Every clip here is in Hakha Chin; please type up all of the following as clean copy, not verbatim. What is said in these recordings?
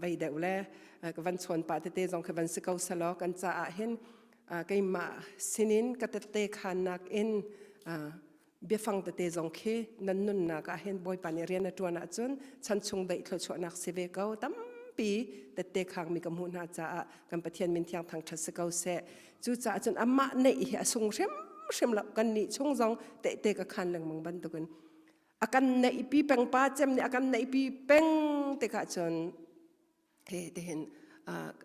vei deuh le ka van chawn pah tete zong khi van si ko selaw kan caah hin keimah sinin ka tette khannak in biafang tete zong khi nan nunnak ah hin Bawipa nih rian a ṭuan ahcun chan chung daih thluachuahnak si ve ko. Tampi tette khangmi ka hmuh hna caah kan Pathian min thiang thangṭhat si ko seh. Cucaah cun amah neih hi a sung hrimhrim lo. Kan nih chung zong tehte ka khan lengmang bantukin a kan neihpi peng pa cem nih a kan neihpi peng tikah cun he tihin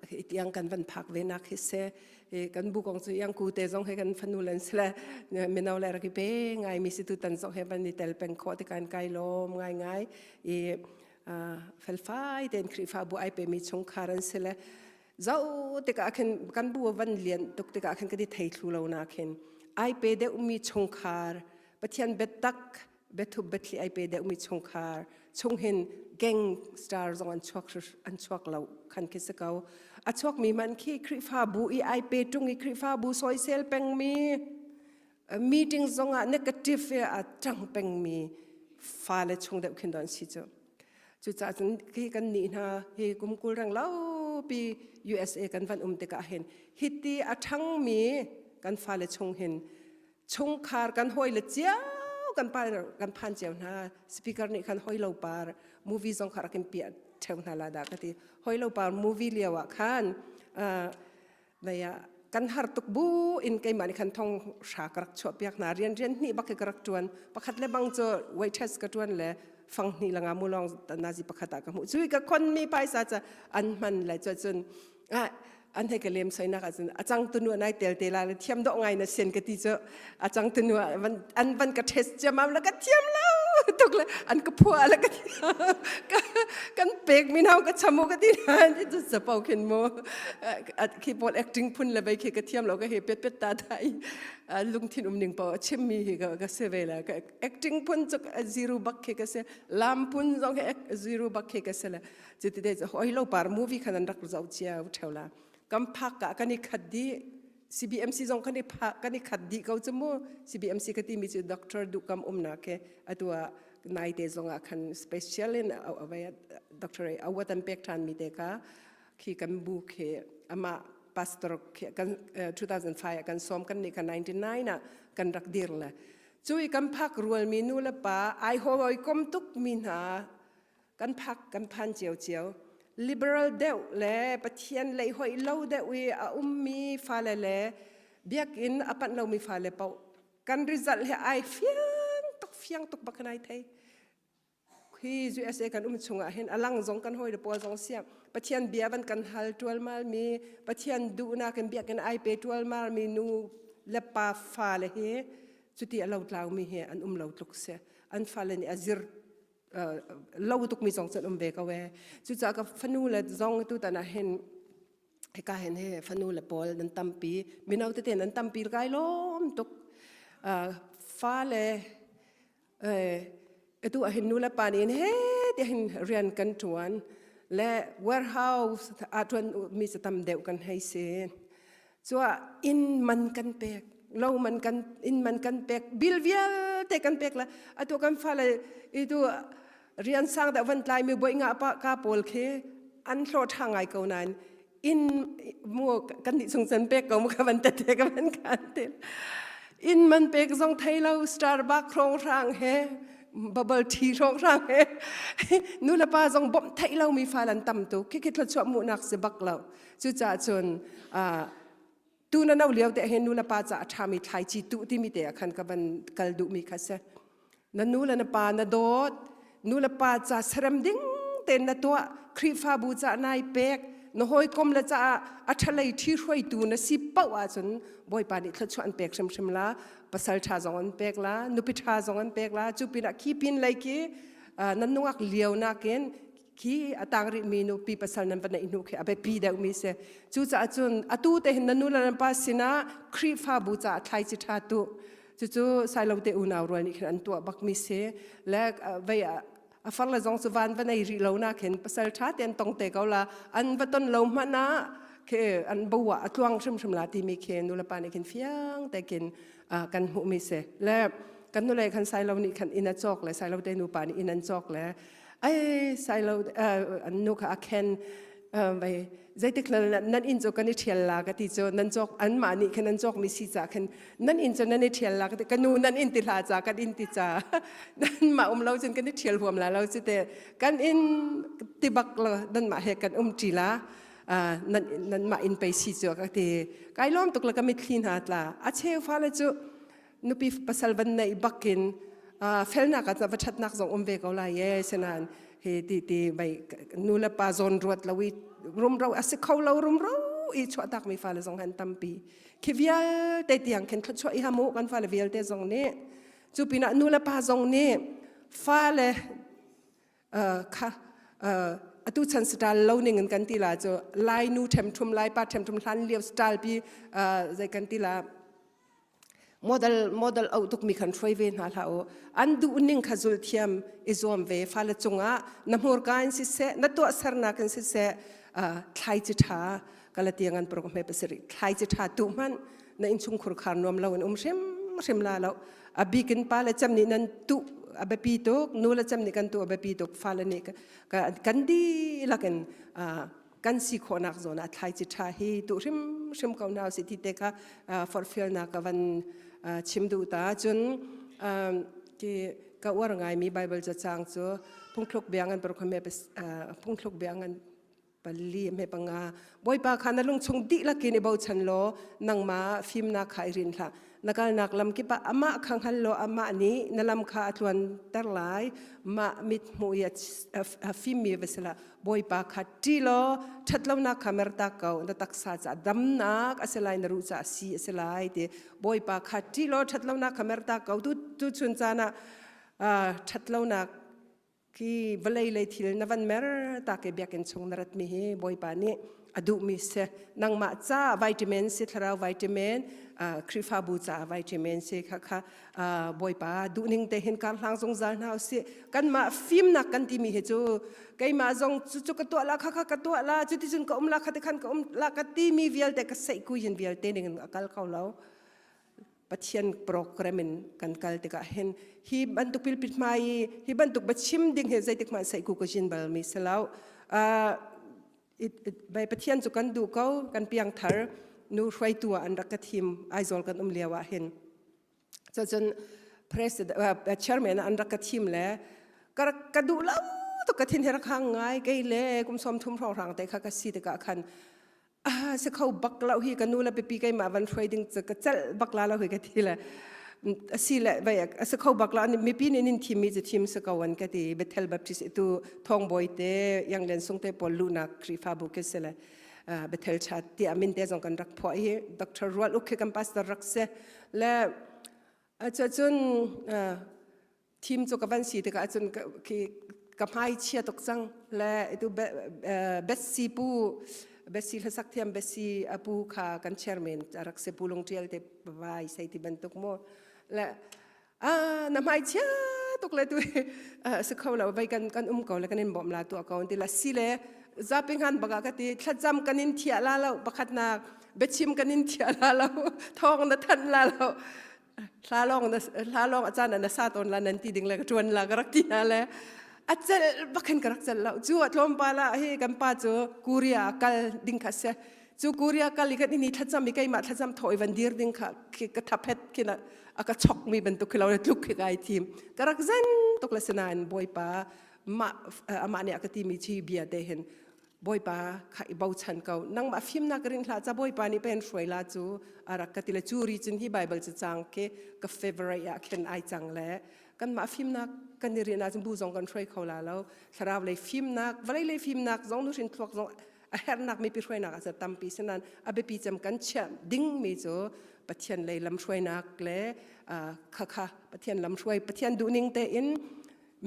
hi tiang kan van phak ve nak hi se kan bu kong cu yang ku te zong he kan fanu len sile mino le rak i pe ngai mi si tu tan zong he van i tel peng kho te kan kai lom ngai ngai i felfai ten Khrihfa bu ai pe mi chungkhar an sile zo tikah khin kan bu van lian tuk tikah khin kan i thei thlu lo na khin ai pe deuh mi chungkhar Pathian biatak biathup biathli ai pe deuhmi chungkhar chung hin gang star zong an chuak lo khan khi si ko. A chuakmi man khi Khrihfabu i ai pe ṭung i Khrihfabu soisel pengmi, meeting zong ah negative i a ṭang pengmi fale chung deuh khin don si cu. Cucaah cun khi kan nih hna hi kum 20 reng lo pi USA kan van um tikah hin hiti a ṭhangmi kan fale chung hin chungkhar kan hawi le cio kan pa kan phan cio hna. Speaker nih khan hoi lo par movie zong kha rakin piah theu hna la da ka ti. Hoi lo par movie lio ah khan vaya kan har tuk bu in keimah nih khan thong hra ka rak chuah piak hna. Rian rian hnih bak ka rak tuan. Pakhat le bang cu waitress ka tuan le fang hnih langa mulong nazi pakhat ah ka hmuh. Cui ka khon mi paisa cha an hman le chu cun an hei ka lem soinak ahcun a chang tunu nai tel te la le thiam dawh ngai na sian ka ti cu. A chang tunu an van ka test ciamam la ka thiam lo tuk le an ka phua le ka kan pek mi nau ka chamu ka ti na ti chu pau khin mu. Khi pawl acting phun le bai khi ka thiam lo ka he pet pet ta thai lungthin um ning po chim mi hi ka se ve la. Ka acting phun chu zero bak khi ka se lam phun zong he zero bak khi ka se le cuti te hoi lo par movie khan an rak zoh cia theu la. Kam phak ka kan i khat di CBMC zong kan i pha kan i khat di ko chu mu. CBMC ka ti mi chu doctor du kam um na ke atua nai te zong ah khan special in awai doctor awat an pek than mi te ka khi kan bu khi ama pastor khi kan 2005 kan som kan ni kan 99 a kan rak dir le. Cui kan phak rual mi nu le pa ai hoi kom tuk mi hna kan phak kan phan cio cio. Liberal deuh le Pathian lei hoi lo deuh i a ummi fale le biakinn a panh lomi fale paoh kan result he ai fiang tuk fiang tuk bak ai thei. Khi USA kan um chungah hin alang zong kan hoi le pawl zong sia Pathian bia van kan hal tualmal mi, Pathian duhnak in biakinn ai pe tualmal mi nu le pa fale hi cuti a lo tlau mi hi an um lo tluk si. An fale nih a zir lo tuk mi zong cun um ve ko e. Cucaah ka fanu le zong tu tan ah hin hika hin he fanu le pawl nan tampi, mino tete nan tampi kai lom tuk. Fale atu ah hin nu le pa nih he ti hin rian kan tuan le warehouse a tuan mi cu tam deuh kan hei si. Cuah inn man kan pek, lo man kan inn man kan pek, bill vialte kan pek la. Atu kan fale itu rian sang dah van tlai mi boi nga pa ka pawl khi an hlawh tha ngai ko nain inn mu kan nih chung chan pek ko mu ka van tete ka van kan te. Inn man pek zong thei lo, Starbucks rong rang he, bubble tea rong rang he, nu le pa zong bawmh theih lo mi fal an tam tu khi khi thluachuah mu nak si bak lo. Cucaah cun tu na no lio te hin nu le pa ca a ṭhami thlaici tuh timi te ah khan ka van kal duhmi kha si. Na nu le na pa na dawt, nu le pa ca serem ding tein na tuah, Khrihfabu ca nai pek, na hawikom le caah a ṭhalei ṭhi hruaitu na si paoh ahcun Bawipa nih thluachuah an pek hrimhrim la, pasal ṭha zong an pek la, nupi ṭha zong an pek la. Cu pinah khi pin lei khi nan nungak lio nakin khi a tang rih mi nupi pasal nan va neih hnu khi a biapi deuh mi si. Cucaah cun atu te hin na nu le nan pa sinah Khrihfabu caah thlaici ṭha tu cucu sailo te unau rual nih khin an tuah bak mi si le vei a far le zong cu van va nei rih lo na khin pasal ṭha te an tong te ko la. An va ton lo hmanh ah khi an bo ah a tluang hrimhrim la timi khi nu le pa nih khin fiang te khin kan hmuh mi si. Le kan nu le khan sailo nih khan inn a cawk le sailo te nu pa nih inn an cawk le. Ai sailo an nu kha a khen vai zeitik nan inn cu kan i ṭhial la ka ti cu nan cawk anmah nih khan nan cawkmi si ca khan nan inn cu nan i ṭhial la ka ti ka nu nan inn ti hlah ca kan inn ti ca nanmah um lo cun kan i ṭhial huam la lo cu te kan inn ti bak lo nanmah he kan um ṭi la nan nanmah inn pei si cu ka ti kai lawm tuk la ka mitthli hna tla a cheu fale cu nupi pasal van neih bakin felnak ah va ṭhatnak zong um ve ko lai e sinan hi ti ti bai nu le pa zawn ruat lo i rumro a si kho lo rumro i chuahtak mi fale zong han tampi khi vialte tiang khin thluachuah i hamu kan fale vialte zong nih cu pinah nu le pa zong nih fale kha atu chan style lo ning in kan ti la cu lai nu ṭhemṭhum lai pa ṭhemṭhum hlan lio style pi zei kan ti la model model au tuk mi khan hruai ve hna hlah u an duh ning kha zul thiam i zuam ve fale cungah na hmurka in siseh na tuahsernak in siseh thlai ci ṭha kala tiang an paruk hme pasarih thlai ci ṭha tu hmanh na innchungkhur khar nuam lo in um hrim hrim la lo a bikin pa le cem nih nan tu a biapi tuk nu le cem nih kan tu a biapi tuk fale nih kan dihlak in kan si khawhnak zawn ah thlai ci ṭha hi tu hrim hrim ko hna usih ti te kha forhfialnak ka van chim duh ta cun ki ka uar ngaimi Bible cacang cu phungthluk bia ngan paruk phungthluk bia ngan pali me panga Bawipa kha na lungchung dihlak in i bochan law nangmah fimnak kha i rin hlah na kalnak lam kip ah amah kha hngal law amah nih na lam kha a tluanter lai mah mit hmuh i a fimmi va si hlah Bawipa kha ṭi law ṭhatlonak kha mertak ko na taksa ca damnak a si lai na ruh ca si a si lai ti Bawipa kha ṭi law ṭhatlonak kha mertak ko tu tu chun caan ah ṭhatlonak khi vawlei lei thil na van mer ta ke biakinn chung na ratmi hi Bawipa nih a duhmi si nangmah ca vitamin si thlarau vitamin Khrihfabu ca vitamin si kha kha Bawipa duhning te hin kar hlang zungzal hna usih kanmah fimnak kan timi hi cu keimah zong cu cu ka tuah la kha kha ka tuah la cuti cun ka um la kha ti khan ka um la ka timi vialte ka seih ku yin vialte ning in a kal kho lo Pathian program in kan kal tikah hin hi bantuk pilpit hmai i hi bantuk biachim ding hi zeitik hmanh seih ku ka jin bal mi si lo bai Pathian cu kan duh ko kan piang thar nu hruaitu ah an rak ka thim Aizawl kan um lio ah hin cun president chairman an rak ka thim le ka ka duh lo tuk ka thin hi rak hang ngai kei le kum som thum hrawng hrang te kha ka si tikah khan ah si kho bak lo hi ka nu le pipi keimah van hruai ding cu ka celh bak la lo hi ka ti le asi le vai a si kho bak lo mipi nih nin thim mi cu thim si ko an ka ti Bethel Baptist tu thongbawi te yang len sung te pawl lunak Khrihfabu ke si le Bethel chat tiah min te zong kan rak phuah hi Dr. Rual Uk khi kan pastor rak si le cun thim cu ka van si tikah cun khi ka hmai chia tuk cang le itu Betsy pu Betsy hlasak thiam Betsy apu kha kan chairman rak si pu lung tial te vai sei ti bantuk mo le ah na hmai chia tuk le tu si kho lo vai kan kan um ko le kan in bawm la tu ko ti la si le zapi ngan baka ka ti thlacam kan in thia la lo pakhat nak biachim kan in thia la lo thong na than la lo hla lawng na hla lawng a caan ah na sa tawn la nan ti ding le ka ṭuan la ka rak ti hna le a celh bak hin ka rak celh lo cu a tlawmpal ah hi kan pa cu Korea kal ding kha si cu Korea kal i kan ini thlacam i keimah thlacam thaw i van dir ding kha khi ka thaphet khin a ka chok mi bantuk khi lo le tluk khi kai thim ka rak zen tuk le sinain bawipa mah amah nih a ka ti mi chi bia te hin Bawipa kha i bochan ko nangmah fimnak rin hlah ca Bawipa nih pen hruai la cu a rak ka ti le cu ri cun hi Bible cu cang ke ka favorite ah khin ai cang le kanmah fimnak kan i rin ahcun bu zong kan hruai kho la lo thlarau lei fimnak vawlei lei fimnak zong nuhrin thluak zong a herhnak mipi hruainak ah tampi sinan a biapi cem kan chiah dingmi cu Pathian lei lamhruainak le kha kha Pathian lamhruai Pathian duhning tein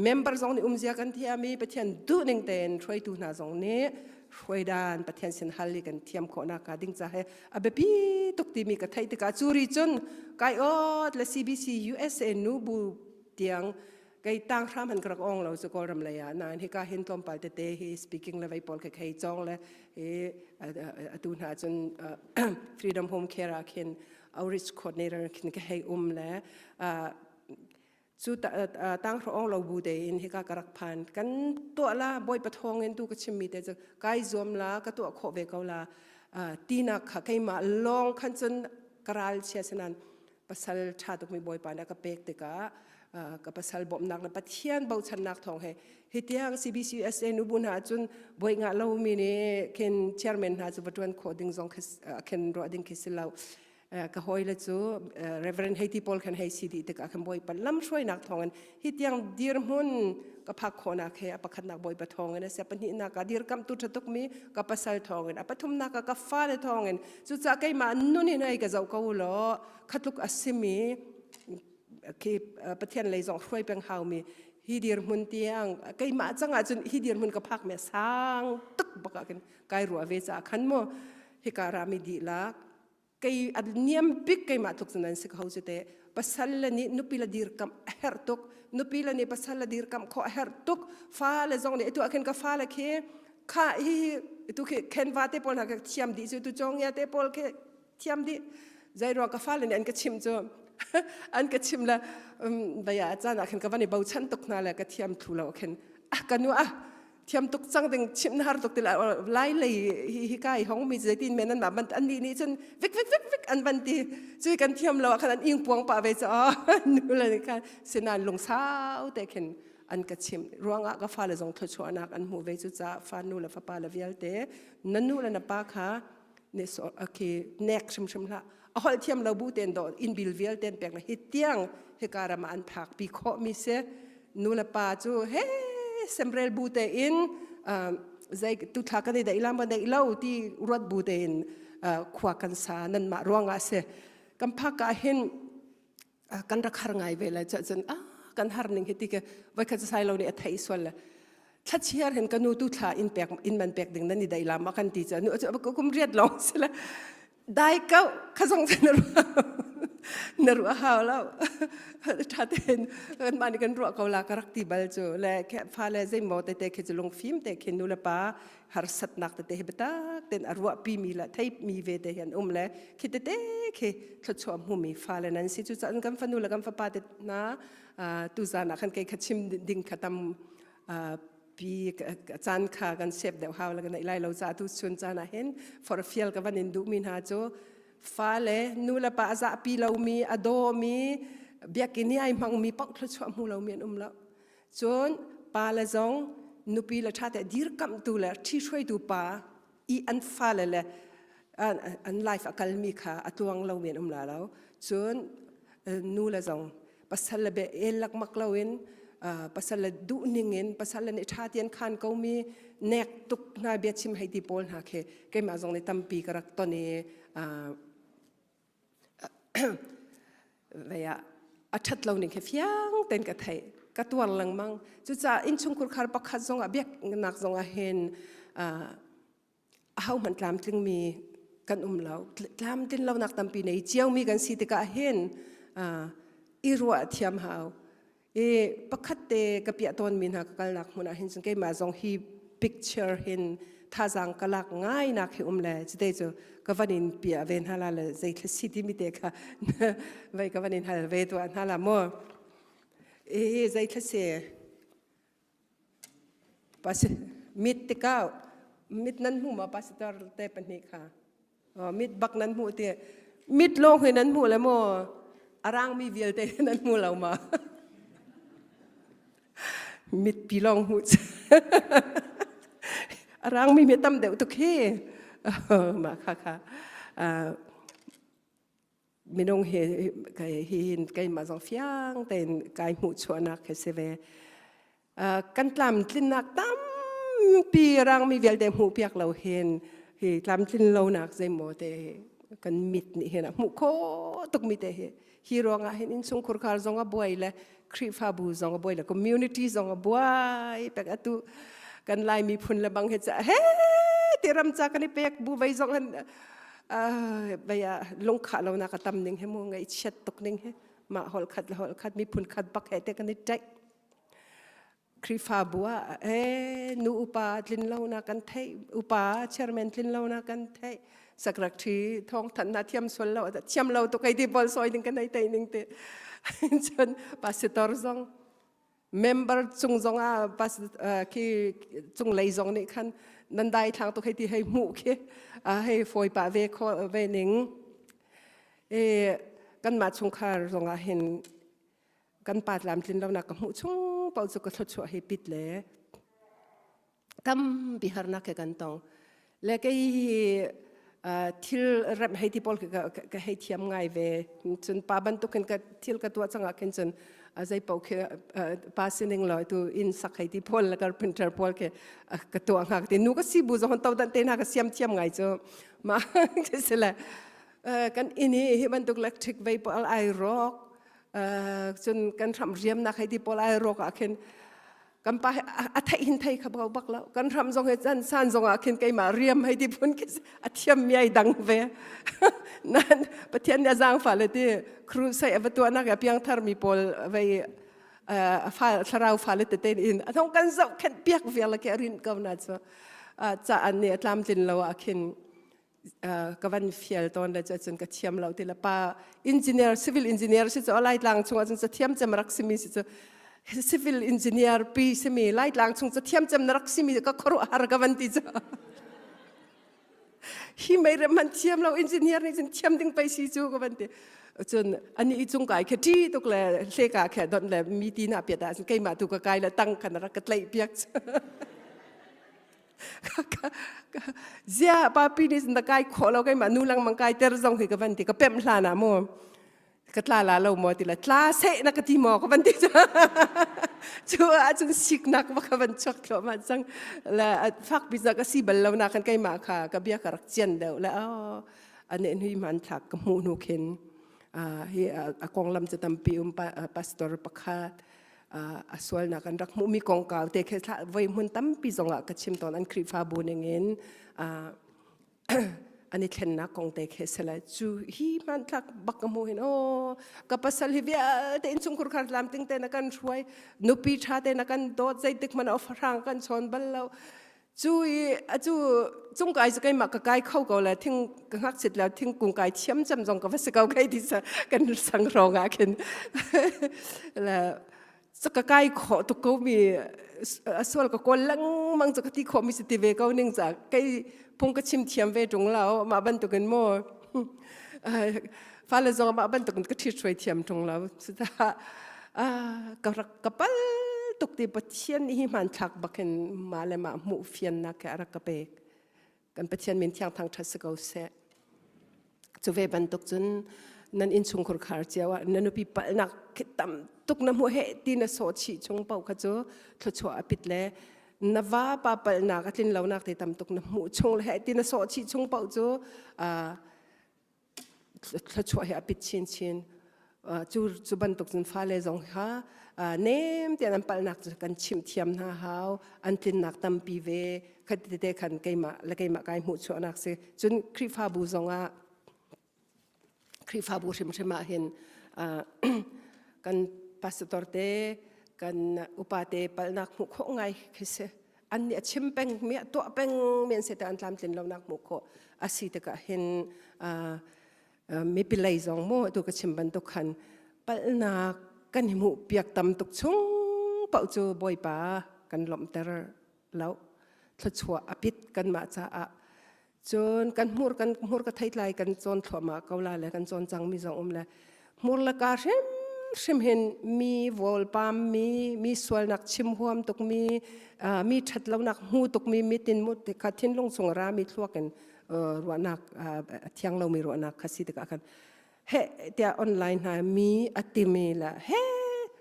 member zong nih umzia kan thiam i Pathian duhning tein hruaitu hna zong nih hruaidan Pathian sin hal i kan thiam khawhnak hnga ding ca he a biapi tuk timi ka theih tikah cu ri cun kai ot le CBC USA nu bu tiang kei tang hram han ka rak ong lo cu kawlram lei ah nain hika hin tlawmpal tete hi speaking le vei pawl khe khei cong le hi atu hna cun Freedom Home Care ah khin outreach coordinator khin ka hei um le. Cu tanghra ong lo bu tein hika ka rak phan. Kan tuah la Bawipa thawngin tu ka chimmi te cu kai zuam la ka tuah khawh ve ko la tinak kha keimah lawng khan cun ka ral chia sinan pasal ṭha tukmi Bawipa nih a ka pek tikah ka pasal bawmhnak le Pathian bochannak thawng he hi tiang CBCUSA nubu hna cun bawi ngah lomi nih khin chairman hna cu va ṭuan khawh ding zong khin ruah ding khi si lo. Ka hawile cu Reverend hei ti pawl khan hei si dih tikah khan Bawipa lamhruainak thawngin hi tiang dirhmun ka phak khawhnak he a pakhatnak Bawipa thawngin a si a pahnihnak ah dirkamhtu ṭha tukmi ka pasal thawngin a pathumnak ah ka fale thawngin cucaah keimah nun in hei ka zoh ko law khatluk a simi khi Pathian lei zong hruai peng haumi hi dirhmun tiang keimah cangah cun hi dirhmun ka phak mi a sang tuk bak ah khin kai ruah ve caah khan mu hika rami dihlak kei a niam bik keimah tluk cun an si ko cu te pasal le nih nupi le dirkamh a herh tuk nupi le nih pasal le dirkamh khawh a herh tuk fa le zong nih atu ah khin ka fa le khi kha hi tu khi khenva te pawl hna ka thiam dih cu tu cawngia te pawl khi thiam dih zei ruang ka fale nih an ka chim cu an ka chim le baya caan ah khin ka van i bochan tuk hna le ka thiam thlu lo khin ah ka nu ah thiam tuk cang ding chim na har tuk ti lai lei hi hi kai hong mi zeitin men an ma ban an nih nih cun vik vik vik vik an van ti cui kan thiam lo ah khan an ing puang pa ve cha nu le khan sinan lungsau te khin an ka chim ruangah ka fale zong thluachuahnak an hmu ve cu ca fa nu le fapa le vialte na nu le na pa kha ne so okay nek hrimhrim hlah a holh thiam lo bu ten do in bil vial ten pek na hi tiang hika ram an phak pi khawh mi se nu le pa cu he semrel bu te in zei tu thla kan i dai lam ba dai lo ti ruat bu te in khua kan sa nan ma ruangah se kan phak ka hin kan rak har ngai ve lai cun ah kan har ning hi ti ke voi khat sai lo nih a thei sual le thlachiar hin ka nu tu thla in pek in man pek ding nan i dai lam a kan ti cha nu chu kum riat long sila dai kau khazong na ruah na ruah hau lo tha ten kan mah nih kan ruah ko la ka rak ti bal cu le fa le zei maw te te khi cu lungfim te khi nu le pa harsatnak tete hi biatak ten a ruahpi mi le theimi ve te hi an um le khi tete khi thluachuah hmumi fale nan si cu caan kan fanu le kan fapa te hna tuzan ah khan kei kha chim ding kha tam pi caan kha kan sep deuh hau le kan nei lai lo ca tu chun caan ah hin for fial ka van in duh mi hna cu fale nu le pa a zahpi lomi a dawmi biakinn i ai hmangmi paoh thluachuah hmu lomi an um lo Cun pa le zong nupi le ṭha te dirkamhtu le ṭhihruaitu pa i an fale le an life a kalmi kha a tluang lomi an um la lo. Cun nu le zong pasal le be el lakmak loin pasal le duh ning in pasal le nih ṭha ti an khan komi nek tuk hna biachim hei ti pawl hna khi keimah zong nih tampi ka rak ton i vei ah a ṭhat lo ning khi fiang tein ka theih ka tuar lengmang cucaah innchungkhur khar pakhat zongah biaknak zongah hin ahohmanh tlamtlingmi kan um lo tlamtlin lonak tampi nei ciomi kan si tikah hin i ruah thiam hau I pakhat te ka piah tawnmi hna ka kalnak hmun ah hin cun keimah zong hi picture hin thazaang ka lak ngai nak hi um le cite cu ka van in piah ve hna la le zeithla si timi te kha vai ka van in hal ve tuah hna la mu i zeithla si pasi mit tikau mit nan hmu ma pastor te pahnih kha mit bak nan hmuh ti mit lawng hi nan hmuh le maw a rangmi vialte nan hmu lo ma mit pi lawng hmuh a rangmi mi tam deuh tuk hi mah kha kha minung hi hi hin keimah zong fiang tein kai hmuh chuahnak khi si ve kan tlamtlinnak tampi rangmi vialte hmuhpiak lo hin hi tlamtlin lonak zeimaw te kan mit nih hin a hmuh khawh tukmi te hi hi ruangah hin innchungkhur khar zong a buai le Khrihfabu zong a buai le community zong a buai pek atu kan Lai miphun le bang he cha he ti ram cha kan i pek bu vei zong han vei ah lungkhah lonak a tam ning he mu ngaihchiat tuk ning he mah hol khat le hol khat miphun khat bak he te kan i ṭaih. Khrihfabu ah ee nu upa tlin lo na kan theih upa chairman tlin lo na kan theih secretary thawng thanh na thiam sual lo thiam lo to kai ti bol soi ding kan ei tai ning te cun pastor zong member cung zong ah pas khi cung lei zong nih khan nan dai thlang to khai ti hei hmuh khi hei foi pa ve kho ve ning e kan mah chungkhar zong ah hin kan pa tlamtlin lonak ka hmuh chung paoh cu ka thluachuah hi pit le tampi harnak he kan tong le kei hi thil remh hei ti pawl ka hei thiam ngai ve cun pa bantukin ka thil ka tuah cangah khin cun zei paoh khi pa sining lo tu inn sak hei ti pawl le carpenter pawl khi ka tuah ngak ti nu ka si bu zong to dan te hna ka siam thiam ngai cu ma sile kan inn hi hi bantuk electric vei pawl ai rawk cun kan hram riamnak hei ti pawl ai rawk ah khin kan pa a theih hin thei kha bau bak lo kan ram zong he chan san zong ah khin keimah riam hei ti phun khi a thiam mi ai dang ve nan pathian nih a zaangfah le ti crusade a va tuahnak a piangthar mi pawl vei a fa thlarau fa le tete in a thong kan zoh khenh piak vial ke rin ko na chu ca an nih a tlamtlin lo ah khin ka van fial tawn le cun ka thiam lo ti le pa engineer civil engineer si cu Laitlang chung ahcun cathiam cem rak simi si cu civil engineer pi simi Laitlang chung cathiam cem na rak simi ka khuaruahhar ka van ti cu hi mei rem man thiam lo engineer nih cun thiam ding pei si cu ka van ti cun ani i cung kai khe ṭi tuk le hleka khe don le mi ti na piat ah cun keimah tu ka kai le tang khan rak ka tlaih piak Zia papi nih na kai khawh lo keimah nu lengmang kai ter zong hi ka van ti ka pemh hlan ah mu ka tla la lo maw ti la tla seh na ka ti maw ka van ti cu ahcun siknak va ka van chuak thluahmah cang le fak bi ka si bal lo na kan keimah kha ka bia ka rak cian deuh le oh ane hnui hmanthlak ka hmuh hnu khin hi a konglam cu tampi um pastor pakhat a sualnak an rak hmuhmi kongkau te khi voi hmun tampi zongah ka chim tawn an Khrihfabu ningin an i thlennak kong te khi sela cu hi hmanthlak bak ka hmu hin oh ka pasal hi vialte innchungkhur khar tlamtling te na kan hruai nupi tha te na kan dawt zeitik hmanh ah farang kan chawn bal lo cu i acu cung kai cu keimah ka kai kho ko le thing ka ngakchit le thingkung kai thiam cem zong ka va si ko kai ti sa kan sang rong ah khin le ka kai khawh tuk ko mi a sual ka kawl lengmang cu ka ti khawh mi si ti ve ko ning ca kei phung ka chim thiam ve ṭung lo mah bantukin mu fale zong mah bantukin ka ṭhit hruai thiam ṭung lo cucaah ka rak ka pal tuk ti Pathian nih hi hmanthlak bakin mah le mah hmuh fiannak he a rak ka pek kan Pathian min thiang thang ṭhat si ko seh cu ve bantuk cun nan innchungkhur khar cio ah na nupi palhnak khi tam tuk na hmuh he ti na sawh chih chung paoh kha cu thluachuah a pit le na va pa palhnak a tlin lonak te tam tuk na hmuh chung le he ti na sawh chih chung paoh cu thluachuah hi a pit chinchin cu cu bantuk cun fale zong kha nem tein an palhnak cu kan chimh thiam hna hau an tlinnak tampi ve khati tete khan keimah le keimah kai hmuh chuahnak si cun Khrihfabu zong ah Khrihfabu hrimhrim ah hin kan pastor te kan upa te palhnak hmuh khawh ngai khi si an nih a chim peng mi a tuah peng mi an si te an tlamtlin lonak hmuh khawh a si tikah hin mipi lei zong mu tu ka chim bantuk khan palhnak kan hmuh piak tam tuk chung paoh cu bawipa kan lawmhter lo thluachuah a pit kanmah caah Cun kan hmur kan hmur ka theitlai kan cawn thluahmah ko la le kan cawn cangmi zong um le hmur le ka hrimhrim hin mi vawlpam mi mi sualnak chim huam tukmi mi ṭhat lonak hmu tukmi mi tin mu kha thinlung chung ra mi thluak in ruahnak a thiang lomi ruahnak kha si tikah khan he tiah online hna mi a timi la he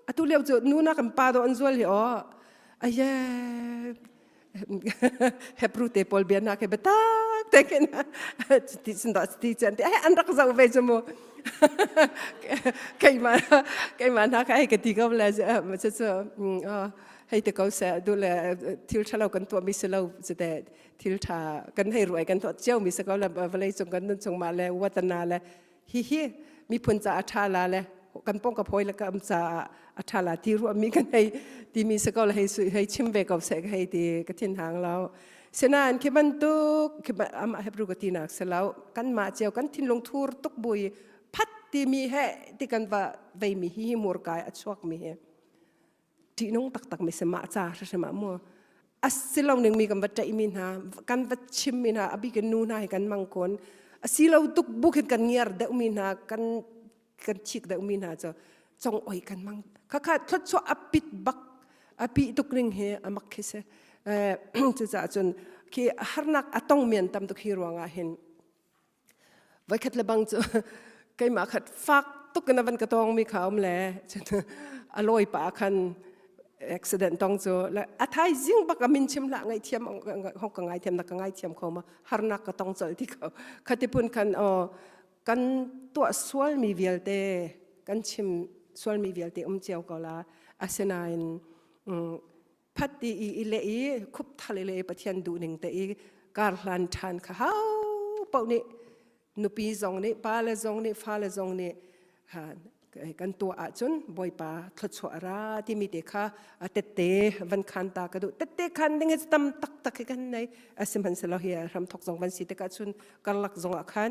atu lio cu nu na kan pa do an zual hi aw aye Hebrew te pawl bia na ke biatak te khin ti sin da ti chan ti an rak zau ve chu mu keimah keimah na ka ka ti ko le chu chu hei te ko se du le thil thalo kan tuah mi si lo chu te thil tha kan hei ruai kan tuah cio mi se ko le vawlei cung kan nun chung ma le watana le hi hi miphun ca a tha la le. Kan pong ka phawi le ka am caah a ṭha la ti ruahmi kan hei timi si ko le hei hei chim ve ko seh ka hei ti ka thin hang lo. Sinain khi bantuk khi amah Hebrew ka tinak si lo kanmah cio kan thinlung thur tuk bui phat timi he ti kan va veimi hi murkai a chuakmi hi ṭihnung taktak mi si mah ca hrimhrim ah mu a si lo ning mi kan va ṭaih mi hna kan va chim mi hna a bik in nu hna hi kan mang kun a si lo tuk bu khin kan ngiar deuh mi hna kan kan thik deuh mi hna cu cong oi kan mang khakha thluachuah a pit bak a pi tuk ning hi a mak khi si cucaah cun khi harnak a tong mian tam tuk hi ruangah hin Voikhat le bang cu keimah khat fak tuk in a van ka tawng mi kha um le a lawi pa khan accident tong cu le a thaizing bak a min chim hlah ngaihthiam hong ka ngaithiam na ka ngaithiam kho ma harnak ka tong colh ti ko khatipun khan o kan tuah sual mi vialte kan chim sual mi vialte um cio ko la asinain phat ti i i le i khup thal i le Pathian duhning te i kar hlan ṭhan kha hau paoh nih nupi zong nih pale zong nih fale zong nih kan tuah ahcun Bawipa thluachuah ra timi te kha tette van khan ta ka duh tette khan ding hi tam taktak hi kan nei sihmanhsehlaw hi hramthok zong van si tikah cun karlak zong ah khan.